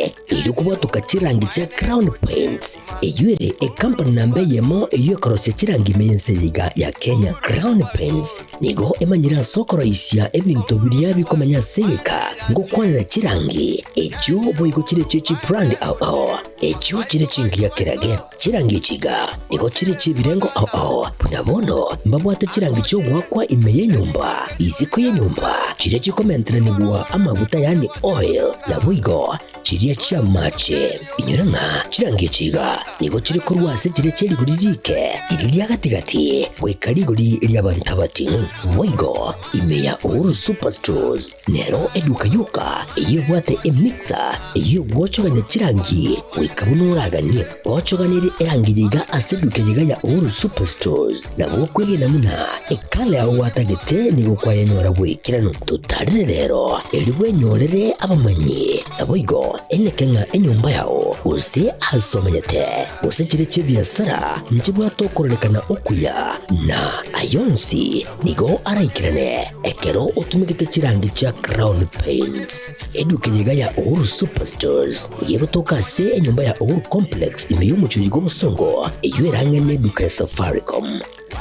Tarere erio kobwatoka chirangi chia Crown Paints, eyio ere ekampani namba eyemo eyio ekorosia chirangi ime y'ense eye iga ya Kenya. Crown Paints nigo emanyire ase okoroisia ebinto biria bikomenya ase egeka ngokwanera chirangi echio boigo chire chie chibrand ao ao echio chire chingiya kerage. Chirangi echi iga nigo chire chi'ebirengo ao ao, buna bono mbabwate chirangi chi'ogoakwa ime y'enyomba, isiko y'enyomba, chiria chikomenteranigwa amaguta yaani oil, naboigo chiria chi'amache. Inyora ng'a chirangi echi iga nigo chire korwa ase chiria chie rigori riike, riria ria gati-gati, goika rigori ri'abanto abating'u. Boigo ime ya Uhuru Superstores Nero eduka yoka eyio ebwate emixer eyio egwochogania chirangi goika buna oraganie. Ochoganerie erangi yaiga ase eduka eyeiga ya Uhuru Superstores nabo okwegena buna ekala yao gwatagete nigo kwayenyora bw'ekeranu. Totarere rero erio bwenyorere abamanyi naboigo eneke ng'a enyomba yao gose ase omenyete gose chire chi'ebiasara nchibwate okororekana okuya na ayonsi Nigo araikerane ekero otumegete chirangi chia Crown Paints. Eduka eye iga ya Uhuru Superstores nigo egotoka ase enyomba ya Uhuru Complex ime y'omochie oyo bw'obosongo eyio ere ang'e n'eduka ya Safaricom.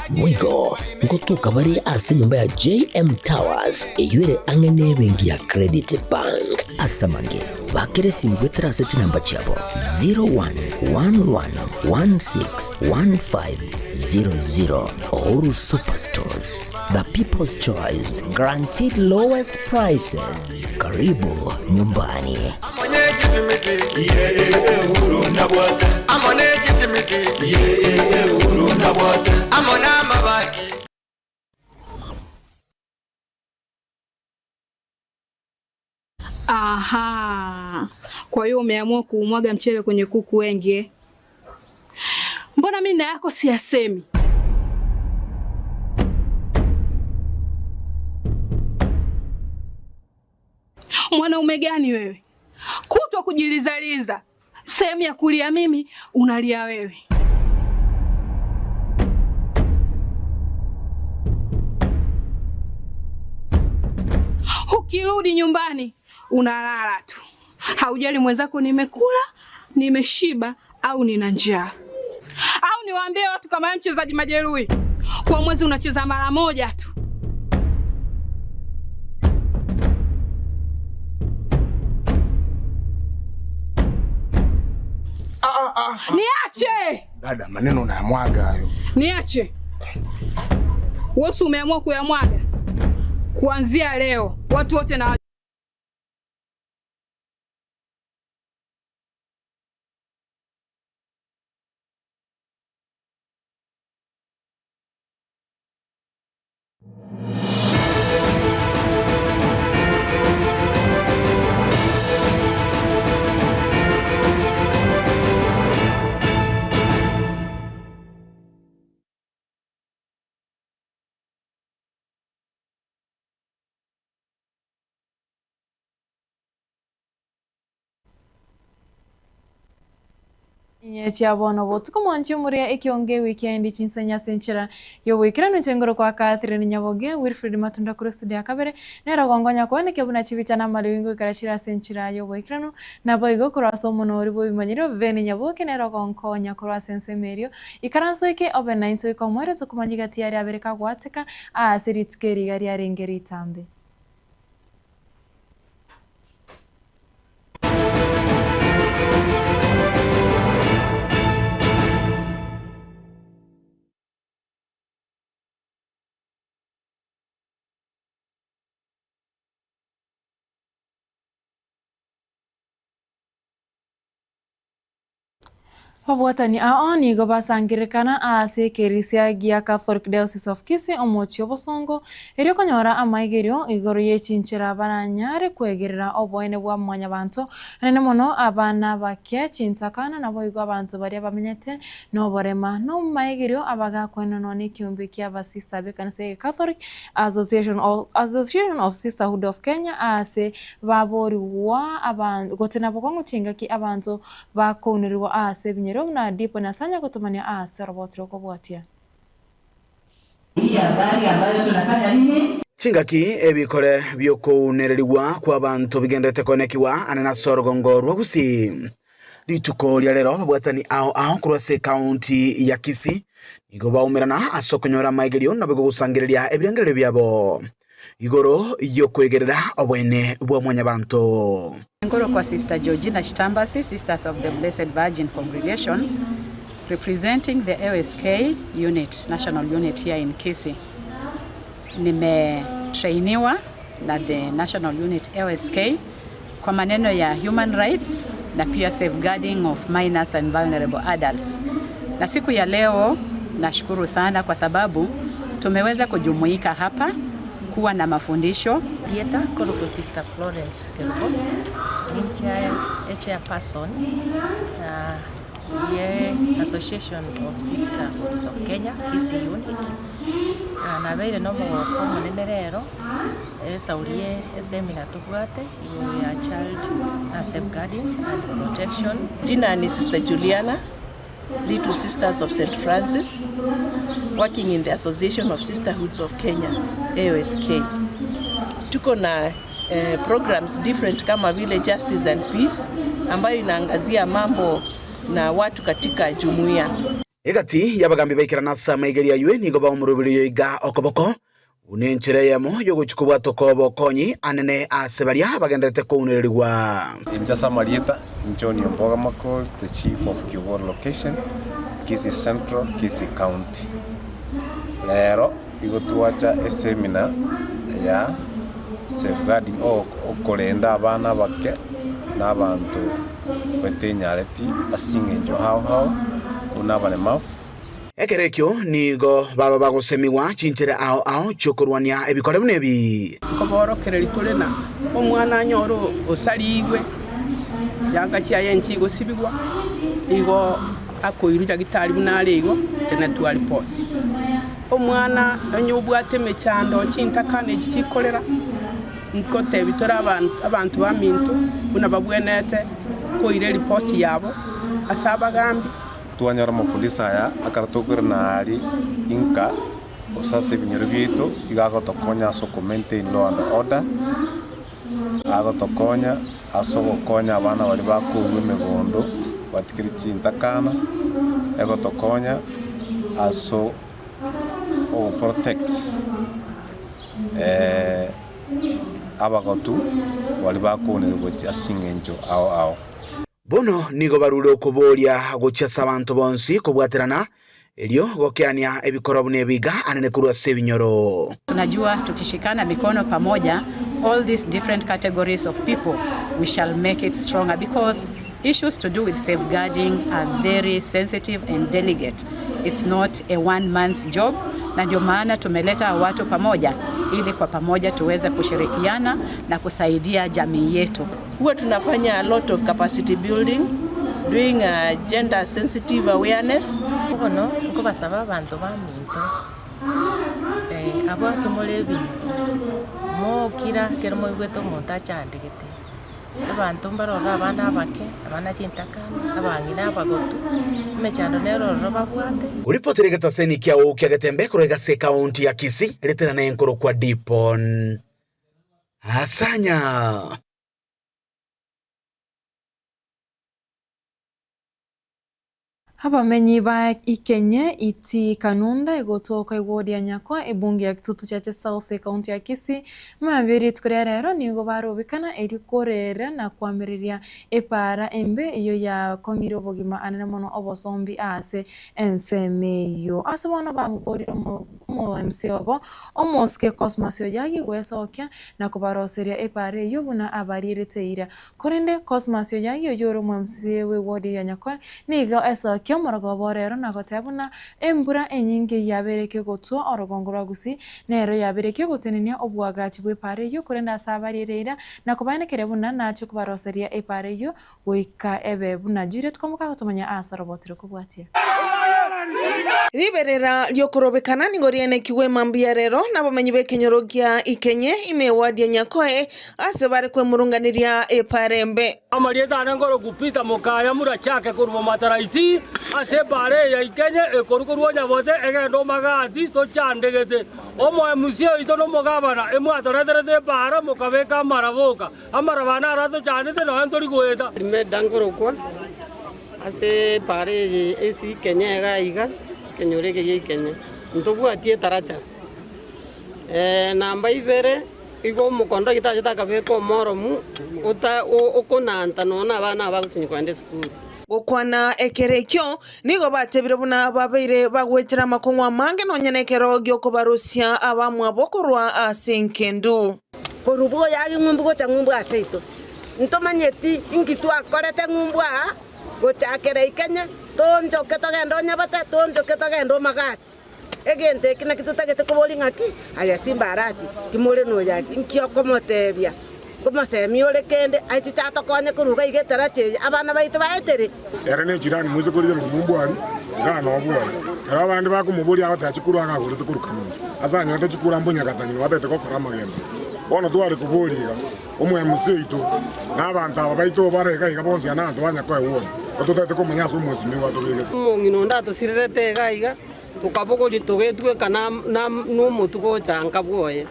Boigo ngotoka bare ase enyomba ya JM Towers eyio ere ang'e n'ebenki ya Credit Bank. Ase amange, bakera esimi goetera ase chinamba chiabo 0111161500. Uhuru Superstores, the people's choice, guaranteed lowest prices. Karibu nyumbani. Aha, kwa hiyo umeamua kuumwaga mchele kwenye kuku wengi eh? Mbona mimi na yako siyasemi? Mwanaume gani wewe, kutwa kujilizaliza, sehemu ya kulia mimi unalia wewe. Ukirudi nyumbani unalala tu, haujali mwenzako nimekula, nimeshiba au nina njaa. Au niwaambie watu kama wewe mchezaji majeruhi, kwa mwezi unacheza mara moja tu. Niache Dada, maneno unayamwaga hayo. niache. Wewe si umeamua kuyamwaga? Kuanzia leo watu wote na Inye chia bono botuko mwanche omoria ekionge ewikendi chinsenya ase enchera y'oboikeranu inche ngoro kwa Catherine Nyaboge, Wilfred Matunda korwa estudio ya kabere, nere ogonkonya koenekia buna chibicha na amariogi ngoikera chire ase enchera y'oboikeranu, naboigo korwa ase omonwa oria bw'ebimanyiro Veni Nyaboke nere ogonkonya korwa ase ensemo erio. Ikaranso eke obe naintwe goika omoerio tokomanya egati yaria abere kagwateka aase rituko eri iga riarenge ritambe. Babwatani ao nigo basangererekana aase ekerisia gia Catholic Diocese of Kisii omochie obosongo, erio konyora amaigerio igoro ye chinchera baranyare kwegerera oboene bwa mwanyabanto, naende mono abana abake, chintakana, naboigo abanto baria bamenyete noborema. Nomaigerio abagakwenanwa nekiombe kia abasista b'ekanisa ya Catholic Association Association of Sisterhood of Kenya aase baborigwa abanto gotena bokong'u chingaki abanto Bakounerigwa aase ebinyoro buna Dipo na Sanya gotomania aase oroboti rw'okobwatia. Hii habari ambayo tunafanya nini? Chingaki ebikore bi'okounererigwa kw'abanto bigendererete koenekiwa ane nase orogongo rwa Gusii. Rituko ria rero ababwatani ao ao korwa ase ekaunti ya Kisii nigo baumerana ase okonyora amaigerio naboigo gosangereria ebirengererio biabo igoro y'okoegerera oboene bwa mwanyabanto. Nkorokwa Sister Georgina Chitambasi, Sisters of the Blessed Virgin Congregation, representing the ASK unit, national unit here in Kisii. Nimetrainiwa na the national unit ASK kwa maneno ya human rights na pia safeguarding of minors and vulnerable adults. Na siku ya leo nashukuru sana kwa sababu tumeweza kujumuika hapa kuwa na mafundisho. Erieta korokwa Sister Florence Kerubo, ninche echairperson ye Association of Sisterhoods of Kenya, Kisii Unit. Nabeire nomogoko omonene rero, esauri ye eseminar tobwate igoro ya child safeguarding and protection. Jina ni Sister Juliana, Little Sisters of St. Francis, working in the Association of Sisterhoods of Kenya, AOSK. Tuko na programs different kama vile Justice and Peace ambayo inaangazia mambo na watu katika jumuiya. Egati y'abagambi baikerana ase amaigerio aywe nigo baomoruberio iga okoboko buna enchera eyemo y'ogochia kobwata okobokonyi anene ase baria bagenderete kounererigwa. Inche ase amarieta, John Omboga Makori, the chief of Kiogoro location, Kisii Central, Kisii County. Rero igo twacha eseminar ya safeguarding okorenda abana abake na abanto batenyareti ase ching'encho ao ao buna abaremavu. Ekero ekio nigo baba bagosemigwa chinchera ao ao chiokorwania ebikore buna ebi. Nkoborokereri tore na omwana anyore osarigwe yanga chiaye nchigosibigwa igo akoirwa daktari buna are igo tene twaripoti omwana onye obwate emechando chintakana echi chikorera nkotebi tore abantu baminto buna babwenete koira eripoti yabo ase abagambi. Twanyora amafundisa aya akara tokore nari inka osase ebinyoro biaito iga agotokonya ase okomaintain law and order, agotokonya ase ogokonya abana baria bakourwa emegondo batikire chintakana, egotokonya ase ogoprotect abagotu baria bakourwa gochia ase ching'encho ao ao. Bono nigo barure okoboria gochia ase abanto bonsi kobwaterana erio gokeania ebikoro buna ebiga anene korwa ase ebinyoro. Tunajua tukishikana mikono pamoja, all these different categories of people, we shall make it stronger because issues to do with safeguarding are very sensitive and delicate. It's not a one man's job, na ndio maana tumeleta watu pamoja ili kwa pamoja tuweze kushirikiana na kusaidia jamii yetu. Huwa tunafanya a lot of capacity building, doing a gender sensitive awareness. Bono nkobasaba abanto ba minto, abo ase more ebinyoro, mokira ekero moigwete omonto achandegete. Abanto mbarora abana abake, abana chintakana, abang'ina abagotu, emechando nero ororo babwate. Uripotire getaseni kia oukia getembe korwa ase ekaunti ya Kisii, retera na enkoro kwa Dipon Asanya. Abamenyi ba Ikenye iti Kanunda igotoka iwodi ya Nyakwa ebunge ya Kitutu Chache South county ya Kisii mabiri rituko rero nigo barobikana erikorera na kwamiriria epara embe iyo yakong'ire obogima anene mono obosombi ase ensemo eyo ase bono bamoborire omo MC obo omosike Cosmas Oyagi gwesokia na kobaroseria epara eyo buna abarierete ira korende Cosmas Oyagi oyo ore omo MC w'ewodi ya Nyakwa nigo esokia omorogoba rero na goteba buna embura enyinge yabereke gotwa orogongo rwa Gusii nero yabereke gotenenia obwagachi bwa epara eyo korende ase abarire ira na kobaenekere buna nache kobaroseria epara eyo goika ebe buna Juliet komoka gotomanya ase orobotire kobwatia. Riberera ri'okorobekana nigo riaenekigwe mambia rero nabamenyi b'ekenyoro gia Ikenye ime ewadi ya Nyakoe ase bare kwemurunganeria epaara embe. Amarieta ane nkorokwa Peter Mokaya Murachake korwa Bomataraiti, ase epaara eye ya Ikenye ekorwa korwa Onyabote egende Omagati tochandegete. Omoemusia oito na omogabana emwatoreterete epaara mokabeka amaraboka. Amaraba naro atochandete nonya ntori goeta. Rimeda nkorokwa ase epaara eye ase Ikenye iga iga, ekenyoro eke gia Ikenye. Ntobwati etaracha. Namba ibere, igo omokondo gitachete akabeka omoromu ota okonanta nonya na abana abagosinyi kogenda esukuru. Gokwana ekero ekio, nigo batebire buna babeire bagwetera amakong'u amange nonya nekero gi'okobarusia abamwabo korwa ase engendu. Korwa bwoyagi ng'umbu gocha ng'umbu aseito, ntomanyeti inki twakorete ng'umbu aa, gochakera Ikenye, toonchoke togende Onyabate, toonchoke togende Omagati. Egento eke nakio totagete koboria ng'aki, Aye Simbarati, ki more noyaki? Inki okomotebia? Nkomosemia ore kende aichiche atokonye korwa iga iga etaracha eye abana baito baetere? Ere nechirani moise korigereria ng'umbu aria, iga nobwoye. Ekero abande bakomoboria agoteba chikura agagorete korwa Kanoni, ase anyorete chikura mbonyakatani na otagete gokora amagendo. Bono tware koboria iga, Omoemusi oito, na abanto aba baito bare iga iga bonsi aa nabanto ba Nyakoe woni, gototagete komanya ase omosimi gwatobegete. Omong'ina onde atosirerete iga iga, tokabogoria togetweka nomotwe gocha nka bwoye.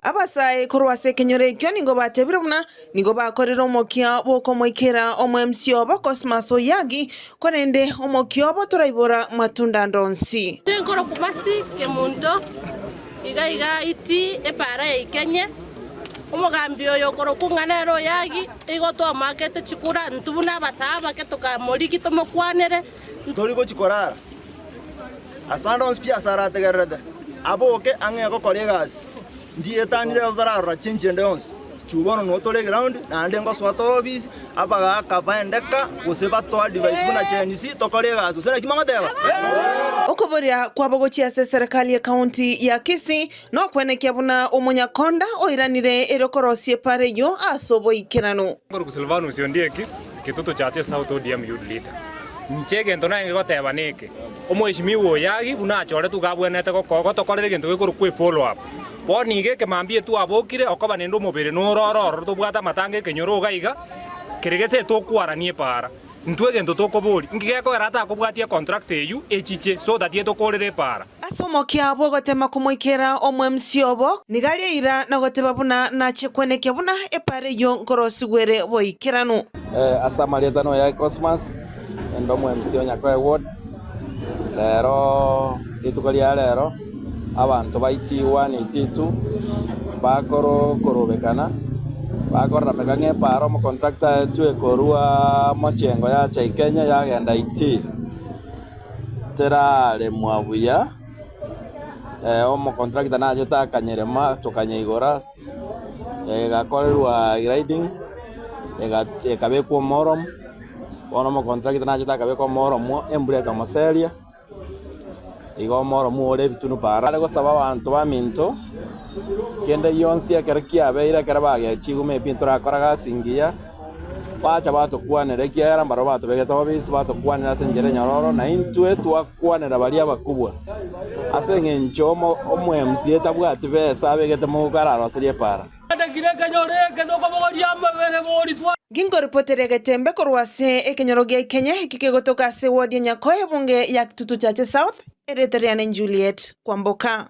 Abasae korwa ase ekenyoro ekio nigo batebire buna nigo bakorire omokia bw'okomoikera omoemsi obo Cosmas Oyagi, korende omokia obo toraibora matunda ande onsi. Tinkorokwa Mercy Kemunto, iga iga iti epaara ya Ikenye, omogambi oyo okorokwa ng'a nere Oyagi, igo twamoakete chikura intwe buna abasae abake tokamorigia tomokwanere. Tori gochia korara ase ande onsi pi ase arategererete, aboke ang'e gokora egasi. Ndietanire otararora chenchi ende yonsi. Chuu bono noo tore eground, naende ngosoa tore obisi, abagaaka baendeka gose batoa advice buna chenisi tokore egasi gose naki mogoteba? Okoboria kwabo gochia ase eserekari y'ekaunti ya Kisii nokwenekia buna omonyakonda oiranire erio korosia epara eyio ase oboikeranu. Korwa Silvanus Ondieki, Kitutu Church South ODM Youth Leader. Inche egento narenge goteba neke, Omweshimiwa Oyagi buna achoretwe iga abwenerete gotokorera egento gekorokwa efollow up. Bono iga ekemambia etwabokire okoba nende omobere noro oro ororo tobwate amatanga ekenyoro iga iga, kere gese tokwarania epaara. Intwe egento tokoboria, inki gekogera atakobwatia econtract eywo echiche so that etokorere epaara? Ase omokia bw'ogotema komoikera omwemsi obo, nigo aria eira na goteba buna nachie kwenekia buna epaara eyio nkorosigwere boikeranu. Ase amarieta noyaye Cosmas, inde omo-MC o Nyakoe Ward. Rero rituko ria rero abanto ba Itiwa na Ititu bakoro korobekana bakorameka ng'a epaara omocontractor aetwe korwa mochengo yacha Ikenya yagenda Itii teraremwa buya, omocontractor nachete akanyerema tokanyeigora. Egakorerwa grading, ekabekwa omoromo, bono omocontractor nachete akabeka omoromo, embura ekamoseria, igo omoromo ore ebitunu para. Are gosaba abanto baminto, kende gionsi ekero kiabeire ekero bagechigwe maybe ntorakora gasi engiya, bacha batokwanera ekiagera mbarabwo batobegete obisi, batokwanera ase enchera enyororo, na intwe twakwanera baria abakubwa. Ase engencho omo-MCA tabwati besa abegete mogoka araroserie epaara. Ginkoripoteria egetembe korwa ase ekenyoro gia Ikenye eki kegotoka ase ewodi ya Nyakoe ebunge ya Kitutu Chache South, erieta riane Juliet Kwamboka.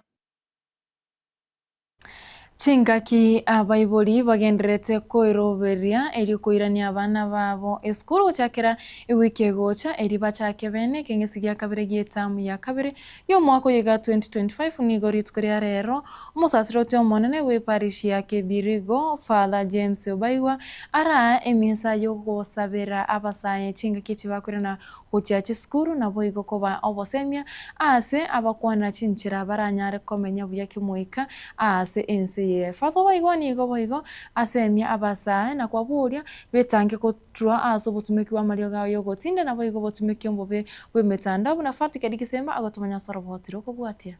Chingaki abaibori bagendererete koiroberia erio koirania abana babo esukuru gochakera ewiki egocha erio bachake bene ekeng'esi gia kabere gi'etamu ya kabere y'omwaka oyo iga 2025 nigo rituko ria rero omosasiroti omonene bw'eparish ya Kebirigo Father James Obaigwa araa emisa y'ogosabera abasae chingaki echi bakoirana gochia chisukuru naboigo koba obosemia aase abakwana chinchera baranyare komenya buya kemoika aase ense eye. Father boigo nigo boigo asemia abasae na kwaboria betange gotrua aase obotumeki bw'amariogo ao y'ogotinda naboigo obotumeki obobe bw'emetandao buna Fatika Dikisemba agotomanya ase oroboti rw'okobwatia.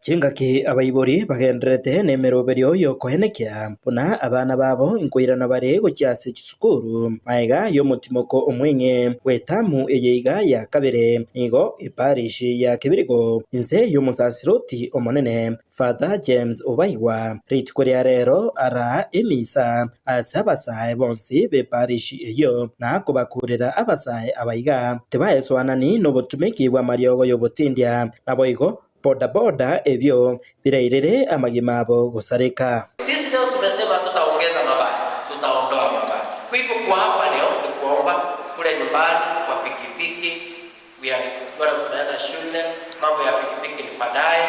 Chingaki abaibori bagendererete nemeroberio y'okoenekia buna abana babo nkoirana bare gochia ase chisukuru magega y'omotimoko omweng'e bw'etamu eye iga ya kabere nigo eparish ya Kibirigo inse y'omosasiroti omonene Father James Obaigwa rituko ria rero araa emisa ase abasae bonsi b'eparish eyio na kobakurera abasae aba iga tibaesoanani nobotumeki bw'amariogo y'obotindia naboigo bodaboda ebio birairere amagima abo gosareka. Sisi leo tumesema hatutaongeza mabaya, tutaondoa mabaya. Kwa hivyo kwa hapa leo ni kuomba kule nyumbani kwa pikipiki, we are wale tunaenda shule, mambo ya pikipiki ni baadaye,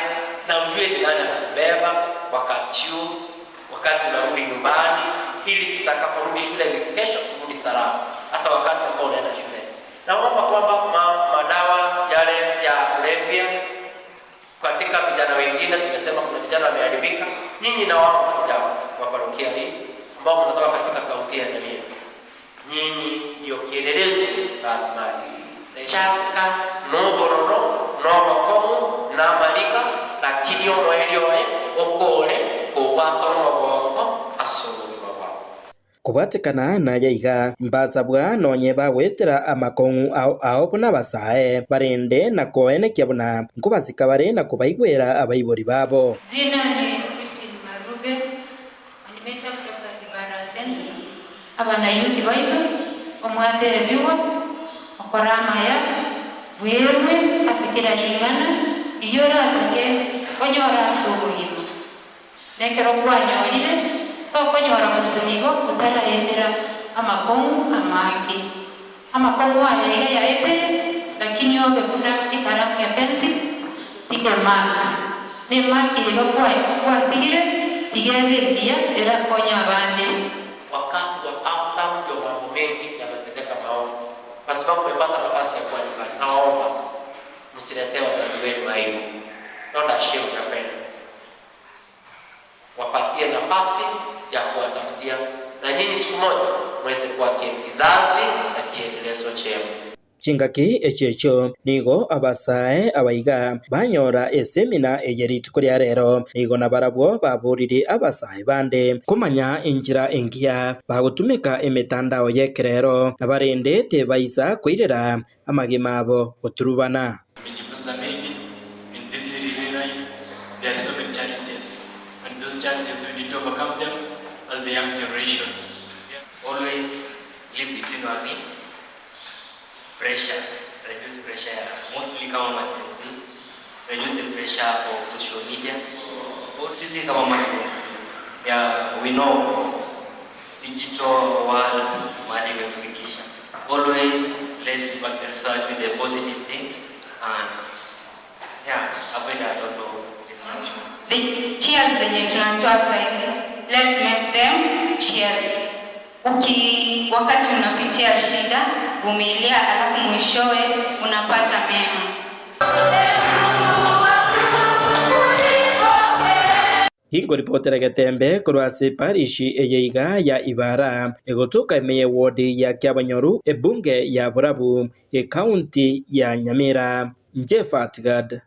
na ujue ni nani anakubeba wakati huu, wakati unarudi nyumbani, ili tutakaporudi shule wiki kesho turudi salama, hata wakati ambao unaenda shule. Naomba kwamba ma, madawa yale ya kulevya katika vijana wengine, tumesema kuna vijana wameharibika. Nyinyi na wao vijana wa parokia hii ambao mnatoka katika kaunti ya Nyamira, nyinyi ndio kielelezo na hatimaye chaka nobororo nobokomu namarika lakini omoerio oye okore kobwata omogoko ase obogima bwao. Kobwatekana naya iga, mbasabwa nonye bagwetera amakong'u ao ao buna abasae, barende na koenekia buna nkobasika bare na kobaigwera abaibori babo. Jina ni Christine Marube, animator kutoka Ibara Center. Abanayuthi baitu omwaterebiwa okora amaya bwerwe ase kera ring'ana riria oratake konyora ase obogima. Nekero kwanyorire tokonyora gose igo otaraetera amakong'u amange. Amakong'u aya iga yaetere lakini obe buna ekaramu ya pencil tiga emark. Na emark iga kwatigire tiga ebe engiya erakonye abande. Wakati wa after ndio mambo mengi yametendeka maovu, kwa sababu umepata nafasi ya kuwa nyumbani. Naomba msiletee wazazi wenu aibu, don't ashame your parents. Wapatie nafasi ya kuwatafutia, na nyinyi siku moja mweze kuwa kizazi na kielelezo chema. Chingaki echi echio nigo abasae abaiga banyora esemina eye rituko ria rero nigo nabarabwo baborire abasae bande komanya enchera engiya bagotumeka emetandao ya ekerero nabarende tebaisa koirera amagima abo goturubana. Tumejifunza mengi in this relay life. There are so many challenges, and those challenges we need to overcome them as the young generation. Always live between our means. Pressure, reduce pressure, mostly kama ma-Gen Z, reduce the pressure of social media. Kwa sisi kama ma-Gen Z, yeah, we know digital world mahali imetufikisha. Always let's back the search with the positive things and yeah, avoid a lot of distractions. The cheers zenye tunatoa saizi, let's make them cheers. Uki wakati unapitia shida, vumilia, alafu mwishowe unapata mema. Ginkoripotera Getembe korwa ase parish eye iga ya Ibara egotoka ime ye ward ya Kiabonyoru ebunge ya Borabu ekaunti ya Nyamira Jeff Atgad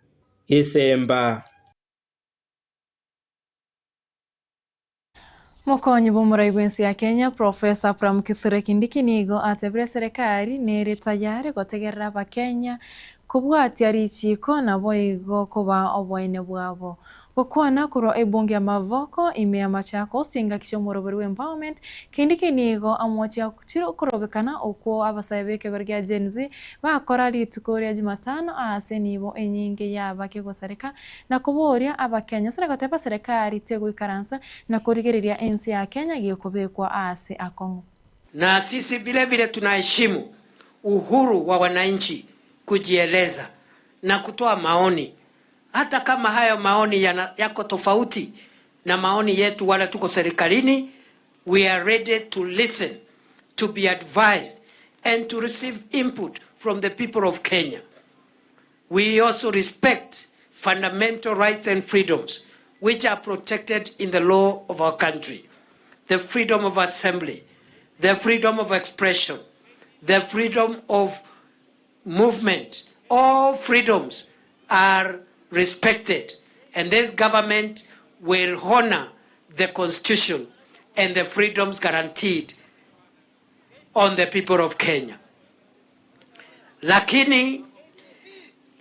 Gesemba. Mokonyi bw'omorai bw'ensi ya Kenya Professor Abraham Kithure Kindiki nigo atebire serikali nere tayari gotegerera abakenya kobwatia richiko nabo igo koba oboene bwabo. Gokwana korwa ebunge ya Mavoko ime ya Machakos chingaki chia omorobori bwa empowerment Kindiki nigo amochia okorobekana okwo abasae ba ekegori kia Gen Z bakora rituko ria Jumatano ase nibo enyinge yaba kegosareka na koboria abakenya ase goteba serikali tegoikaransa na korigereria ensi ya Kenya gekobekwa ase akong'u. Na sisi vile vile tunaheshimu uhuru wa wananchi kujieleza na kutoa maoni, hata kama hayo maoni yako tofauti na maoni yetu wale tuko serikalini. We are ready to listen, to be advised and to receive input from the people of Kenya. We also respect fundamental rights and freedoms which are protected in the law of our country. The freedom of assembly, the freedom of expression, the freedom of movement, all freedoms are respected And this government will honour the constitution and the freedoms guaranteed on the people of Kenya. Lakini,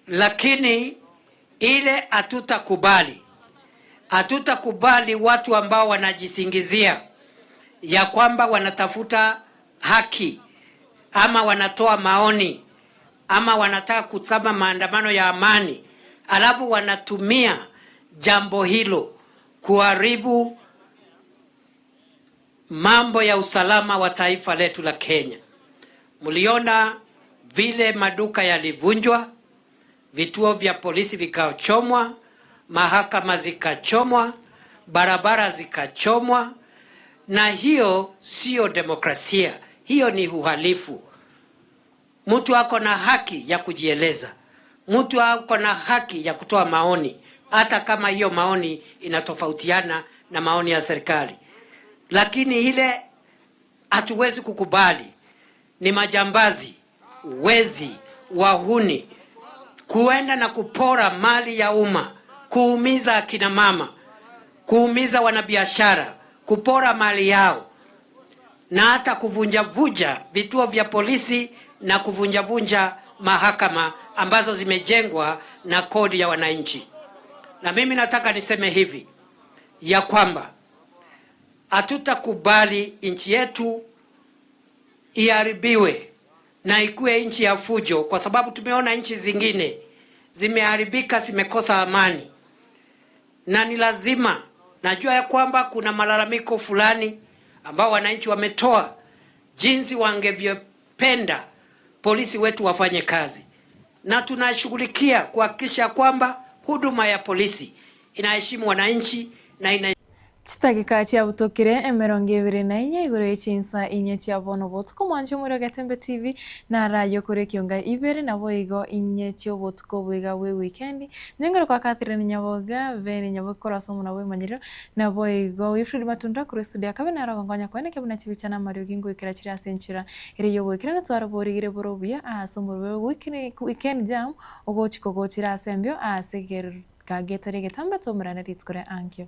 lakini ile hatutakubali, hatutakubali watu ambao wanajisingizia ya kwamba wanatafuta haki ama wanatoa maoni ama wanataka kusama maandamano ya amani, alafu wanatumia jambo hilo kuharibu mambo ya usalama wa taifa letu la Kenya. Mliona vile maduka yalivunjwa, vituo vya polisi vikachomwa, mahakama zikachomwa, barabara zikachomwa, na hiyo siyo demokrasia, hiyo ni uhalifu. Mtu ako na haki ya kujieleza, mtu ako na haki ya kutoa maoni, hata kama hiyo maoni inatofautiana na maoni ya serikali. Lakini ile hatuwezi kukubali ni majambazi, wezi, wahuni kuenda na kupora mali ya umma, kuumiza akina mama, kuumiza wanabiashara, kupora mali yao na hata kuvunjavunja vituo vya polisi na kuvunjavunja mahakama ambazo zimejengwa na kodi ya wananchi. Na mimi nataka niseme hivi ya kwamba hatutakubali nchi yetu iharibiwe na ikuwe nchi ya fujo, kwa sababu tumeona nchi zingine zimeharibika, zimekosa amani, na ni lazima najua ya kwamba kuna malalamiko fulani ambao wananchi wametoa jinsi wangevyopenda polisi wetu wafanye kazi, na tunashughulikia kuhakikisha kwamba huduma ya polisi inaheshimu wananchi na ina Chitageka chiabutokire emerongo ebere na inya igoro ye chinsa inye chia bono botuko mwanche omorero Getembe TV narayo kore ekionga ibere nabo igo inye chia obotuko oboiga bwe ewikendi. Nyengoro kwa Catherine Nyaboga, Beni Nyaboga korwa ase omona bwa emanyerero, nabo igo Wilfred Matunda korwa estudio akabe naro ogonkonya koene kebuna chibicha na amariogi ngoikera chire ase enchera ere ya oboikeranu twaroborigire bore obuya ase omorero bwe weekend jam ogochi kogochira ase embeo ase egeruka getari egetambe twaumerane rituko ria ankio.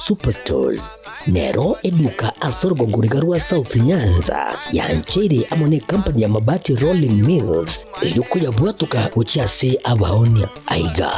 Superstores nero eduka ase orogongo riga rwa South Nyanza yancheire amo ne company ya Mabati Rolling Mills erio koyabwatoka gochia ase abaonia. Aiga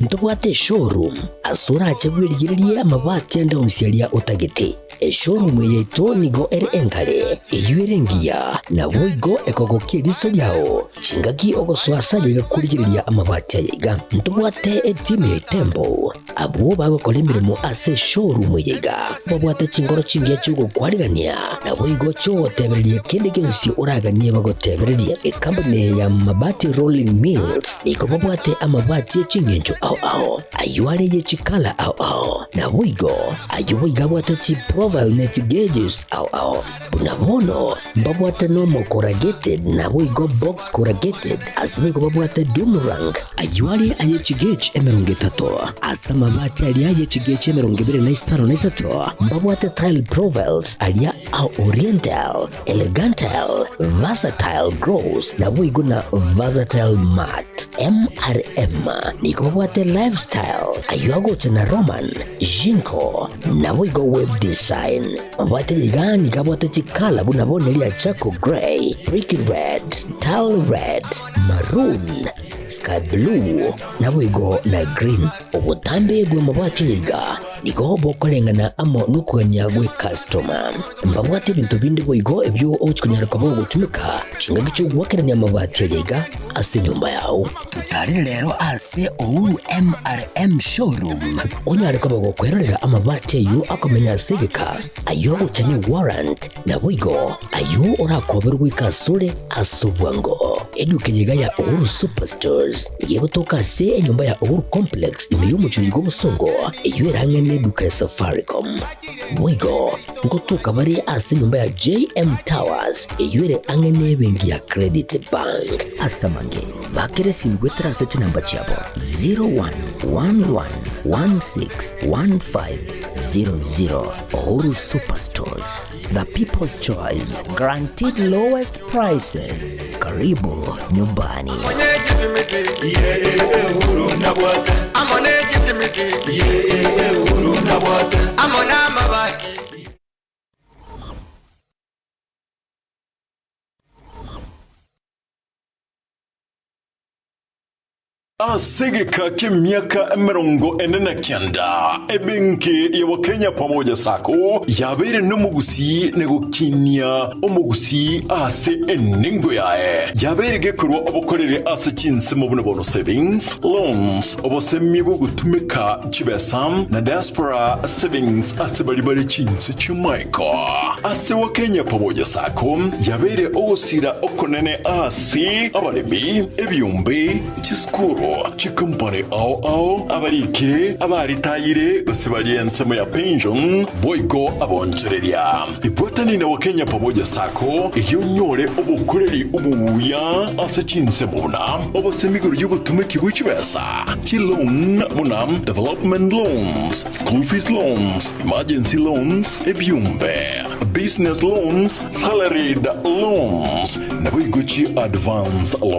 ntobwate eshowroom ase orache bwerigererie amabati ande onsi aria otagete. Eshowroom eye yaito nigo ere enkare, eyio ere engiya, naboigo ekogokia eriso riao chingaki ogosoa ase aye iga korigereria amabati aya iga. Ntobwate etimu ya Itembo Abwo bagokora emeremo ase eshowroom eye iga babwate chingoro chingiya chi'ogokwarigania, naboigo chi'ogotebereria kende gionsi oraganie bagotebererie. Ekampuni eye ya Mabati Rolling Mills nigo babwate amabati e ching'encho ao ao, ayio are ye chikala ao ao, naboigo ayio boigo abwate chiprofile ne chigeges ao ao. Buna bono mbabwate normal corrugated naboigo box corrugated, ase boigo babwate doom rank, ayio are aye chigauge 30, ase amabati aria aye chigauge 23, mbabwate tile profiles aria a oriental, elegantal, versatile gloss naboigo na versatile matte. MRM nigo babwate lifestyle, ayio agocha na Roman, Jinko, naboigo web design. Mabwate iga nigo abwate chikala buna bono eria charcoal grey, brick red, tile red, maroon, sky blue, naboigo na green. Obotambe bw'amabwate iga nigo bokoreng'ana amo nokogania gw'ecustoma. Mbabwate ebinto binde boigo ebio ogochia konyara koba ogotumeka chingaki chi'ogoakerania amabati aya iga ase enyomba yao. Totarere rero ase Uhuru MRM Showroom onyare koba gokwerorera amabati ayio akomenya ase egeka, ayio agocha ne warrant, naboigo ayio orakoberwe goika asore ase obwango. Eduka eye iga ya Uhuru Superstores nigo egotoka ase enyomba ya Uhuru Complex ime y'omochie oiga obosongo, eyio erang'ene. n'eduka ya Safaricom. Boigo nkotoka bare ase enyomba ya JM Towers eywo ere ang'e n'ebenki ya Credit Bank. Ase amange, bakere esimi goetera ase chinamba chiabo 0111161500. Uhuru Superstores, the people's choice, guaranteed lowest prices. Karibu nyumbani. Ase egeka ki'emiaka 49, ebenki ya Wakenya Pamoja Sacco yabeire nomogusii na gokinia omogusii ase enengo yaye. Yabeire gekorwa obokoreri ase chinsemo buna bono savings, loans, obosemi bw'ogotumeka chibesa na diaspora savings ase baria bare chinse chi'amaiko. Ase Wakenya Pamoja Sacco yabeire ogosira okonene ase abaremi, ebiombe, Chisukuru, chikompani ao ao, abarikire, abaritayire, gose baria ensemo ya pension, boigo abonchoreria. Ibwatani na Wakenya Pamoja Sacco erio onyore obokoreri obuya ase chinsemo buna obosemi igoro y'obotumeki bwe chibesa, chiloan buna development loans, school fees loans, emergency loans, ebiombe, business loans, salaried loans, naboigo chi advance loans.